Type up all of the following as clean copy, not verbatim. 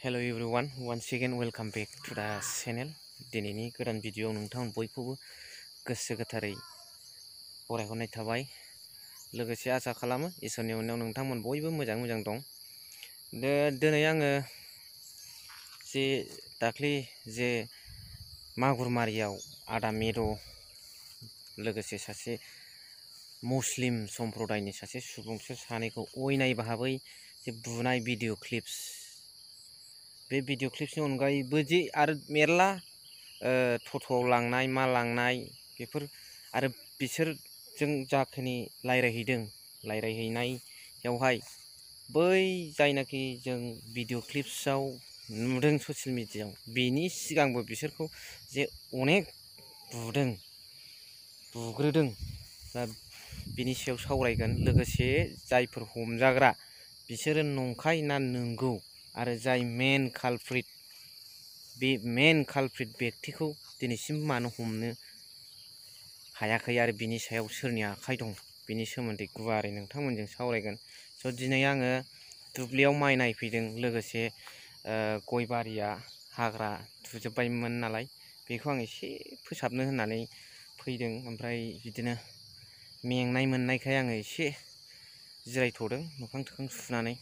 Hello everyone, once again welcome back to the channel. दिनैनि गोदान भिडिअ'आव नोंथांमोन बयखौबो गोसो गोथारै बरायहरनाय थाबाय। लोगोसे आसा खालामो इसोरनि अननायाव नोंथांमोन बयबो मोजां दं। दिनै आङो जे दाख्लै जे मागुरमारियाव आदा मेद' लोगोसे सासे मुस्लिम सम्प्रदायनि सासे सुबुंसो सानैखौ अयनाय भाबै जे बुनाय भिडिअ' क्लिप्स बे भिडिअ' क्लिप्सनि अनगायैबो जे आरो मेरला टट'आव लांनाय मा लांनाय बेफोर आरो बिसोरजों जाखिनि रायज्लायहैनायावहाय बै जायनाखि जों भिडिअ' क्लिप्सआव नुदों ससियेल मिडियायाव बेनि सिगांबो बिसोरखौ जे अनेक बुग्रोदों दा बिनि सायाव सावरायगोन। लोगोसे जायफोर हमजाग्रा बिसोरो नंखाय ना नंगौ आरो जाय मेन कालप्रिट बे मेन कालप्रिट व्यक्तिखौ दिनैसिम मानो हमनो हायाखै आरो बिनि सायाव सोरनि आखाइ दं बिनि सोमोन्दै गुवारै नोंथांमोनजों सावरायगोन। स' दिनै आङो दुब्लियाव माइ नायफैदों। लोगोसे गय बारिया हाग्रा दुजोब्बायमोन नालाय बेखौ आं एसे फोसाबनो होननानै फैदों। ओमफ्राय बिदिनो मेंनाय मोननायखाय आङो एसे जिरायथ'दों मोखां थोखां सुनानै।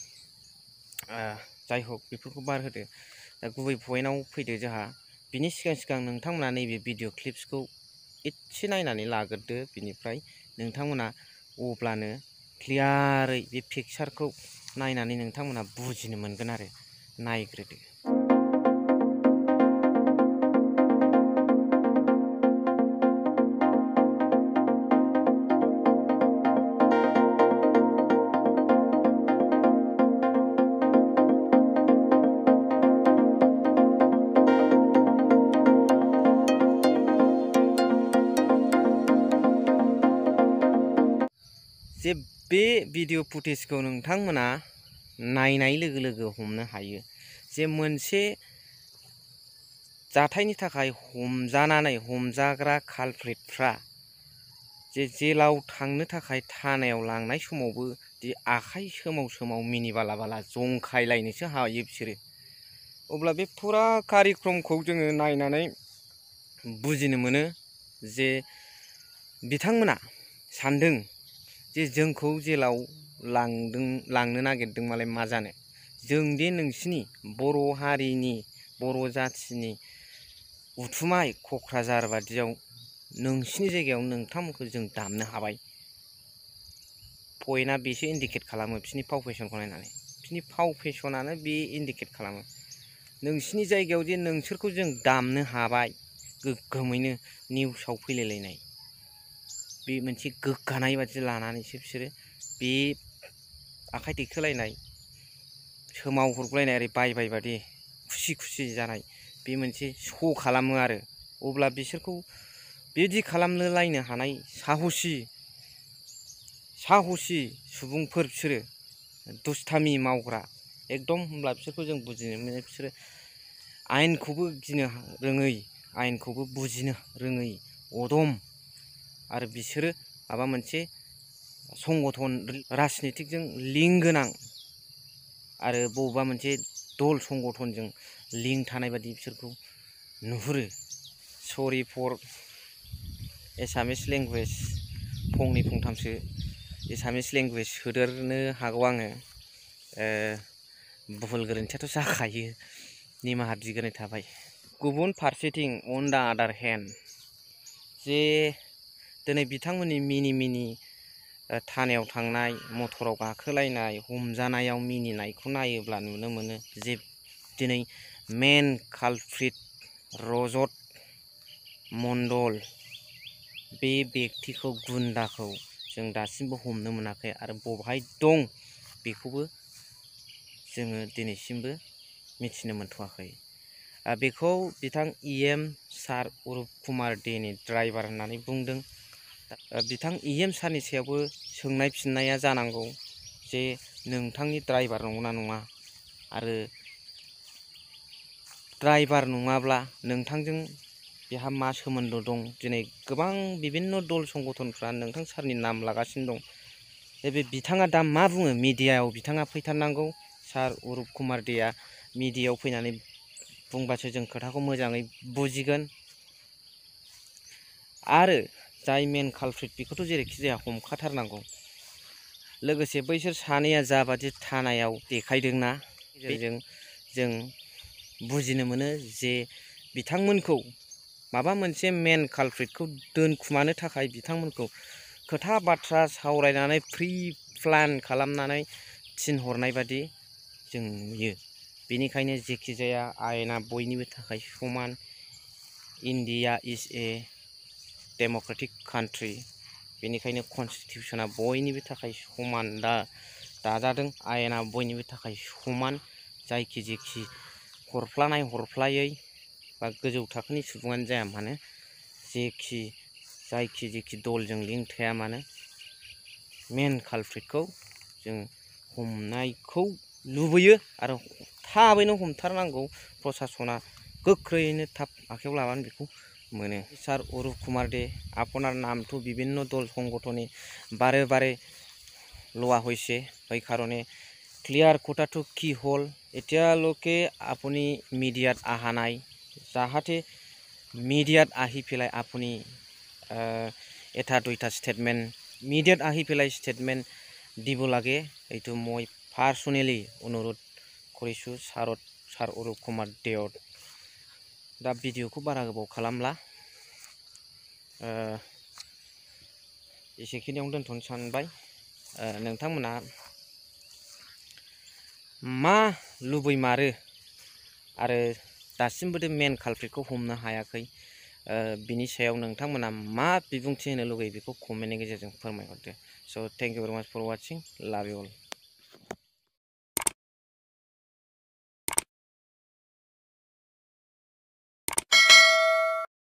जाय हक बेफोरखौ बार होदो। दा गुबै पइन्टआव फैदो जोंहा बिनि सिगां नोंथांमोना नैबे भिडिअ' क्लिप्सखौ एसे नायनानै लाग्रोदो। बिनिफ्राय नोंथांमोना अब्लानो क्लियारै बे पिक्सारखौ नायनानै नोंथांमोना बुजिनो मोनगोन आरो नायग्रोदो। जे बे भिडिअ' फुटेजखौ नोंथांमोना नायनाय लोगो लोगो हमनो हायो जे मोनसे जाथायनि थाखाय हमजाग्रा कालप्रिटफ्रा जे जेलाव थांनो थाखाय थानायाव लांनाय समावबो दि आखाइ सोमाव मिनि बाला जंखायलायनोसो हायो बिसोरो। अब्ला बे फुरा कारिक्रमखौ जोङो नायनानै बुजिनो मोनो जे बिथांमोना सानदों जे जोंखौ जेलाव लांनो नागिरदों मालाय मा जानो, जों दे नोंसिनि बर' हारिनि बर' जाथिनि उथुमाय क'क्राझार बादियाव नोंसिनि जायगायाव नोंथांमोनखौ जों दामनो हाबाय। पइन्टआ बेसो इन्डिकेट खालामो बिसोरनि फाव फेसनखौ नायनानै। बिसोरनि फाव फेसनानो बे इन्डिकेट खालामो नोंसिनि जायगायाव जे नोंसोरखौ जों दामनो हाबाय। गोग्गोमैनो निउसाव फैलायलायनाय बे मोनसे गोग्गानाय बादि लानानैसो बिसोरो बे आखाइ दैखोलायनाय सोमावहरगुलायनाय ओरै बाय बादि खुसि जानाय बे मोनसे श' खालामो आरो। अब्ला बिसोरखौ बेबायदि खालामनो लायनो हानाय साहसि सुबुंफोर बिसोरो दुस्थामि मावग्रा एकदम। होमब्ला बिसोरखौ जों बुजिनो मोनो बिसोरो आयेनखौबो गिनो रोङै, आयेनखौबो बुजिनो रोङै अदम। आरो बिसोरो माबा मोनसे संगठन राजनितिकजों लिंक गोनां आरो बबेबा मोनसे दल संगठनजों लिंक थानाय बादि बिसोरखौ नुहुरो। सरि फर एसामिस लेंगुवेज, फंनै फंथामसो एसामिस लेंगुवेज सोदेरनो हागौ आङो। भुल गोरोन्थियाथ' जाखायो, निमाहा बिग्रोनाय थाबाय। गुबुन फारसेथिं अन दा आदार हेन्ड जे दिनै बिथांमोननि मिनि थानायाव थांनाय, मटराव गाखोलायनाय, हमजानायाव मिनिनायखौ नायोब्ला नुनो मोनो जे दिनै मेन कालप्रिट रजत मण्डल बे व्यक्तिखौ गुन्दाखौ जों दासिमबो हमनो मोनाखै आरो बबेहाय दं बेखौबो जोङो दिनैसिमबो मिथिनो मोनथ'वाखै। बेखौ बिथां EM सार अरुप कुमार देनि ड्राइभार होननानै बुंदों। बिथां EM सारनि सायावबो सोंनाय फिननाया जानांगौ जे नोंथांनि ड्राइभार नंगौना नङा, आरो ड्राइभार नङाब्ला नोंथांजों बेहा मा सोमोन्दो दं। दिनै गोबां बिभिन्न दल संगठनफ्रा नोंथां सारनि नाम लागासिनो दं। बे बिथाङा दा मा बुङो मिडियायाव बिथाङा फैथारनांगौ। सार अरुप कुमार देआ मिडियायाव फैनानै बुंबासो जों खोथाखौ मोजाङै बुजिगोन। आरो जाय मेन कालप्रिट बेखौथ' जेरैखि जाया हमखाथारनांगौ। लोगोसे बैसोर सानैया जाबादि थानायाव देखायदोंना, बेजों जों बुजिनो मोनो जे बिथांमोनखौ माबा मोनसे मेन कालप्रिटखौ दोनखुमानो थाखाय बिथांमोनखौ खोथा बाथ्रा सावरायनानै प्रि प्लान खालामनानै थिनहरनाय बादि जों नुयो। बेनिखायनो जेखि जाया आयेना बयनिबो थाखाय समान। India is a Democratic country, बेनिखायनो कनस्टिटिउसना बयनिबो थाखाय समान दाजादों। आयेना बयनिबो थाखाय समान। जायखि जेखि हरफ्लानाय हरफ्लायै बा गोजौ थाखोनि सुबुङानो जाया मानो, जायखि जेखि दलजों लिंक थाया मानो, मेन कालप्रिटखौ जों हमनायखौ लुबैयो आरो थाबैनो हमथारनांगौ। प्रसासना गोख्रैयैनो थाब आखायाव लाबानो बेखौ मोनो। স্যার অরূপ কুমার দে, আপনার নামটো বিভিন্ন দল সংগঠনে বারে বারে লোৱা হৈছে, সেই কাৰণে ক্লিয়াৰ কথাটো কি হ'ল এতিয়ালৈকে আপুনি মিডিয়াত অহা নাই। যাহাতে মিডিয়াত আহি পেলাই আপুনি এটা দুইটা ষ্টেটমেণ্ট মিডিয়াত আহি পেলাই ষ্টেটমেণ্ট দিব লাগে। এইটো মই পাৰ্চনেলি অনুৰোধ কৰিছোঁ স্যার অরূপ কুমার দেওত। दा भिडिअखौ बारा गोबाव खालामला, एसेखिनियावनो दोनथ'नो सानबाय। नोंथांमोना मा लुबैमारो आरो दासिमबो मेन कालप्रिटखौ हमनो हायाखै, बिनि सायाव नोंथांमोना मा बिबुंथि होनो लुगैयो बेखौ कमेन्टनि गेजेरजों फोरमायहरदो। स' थेंक इउ भेरि माच फर वाचिं, लाभ इउ अल।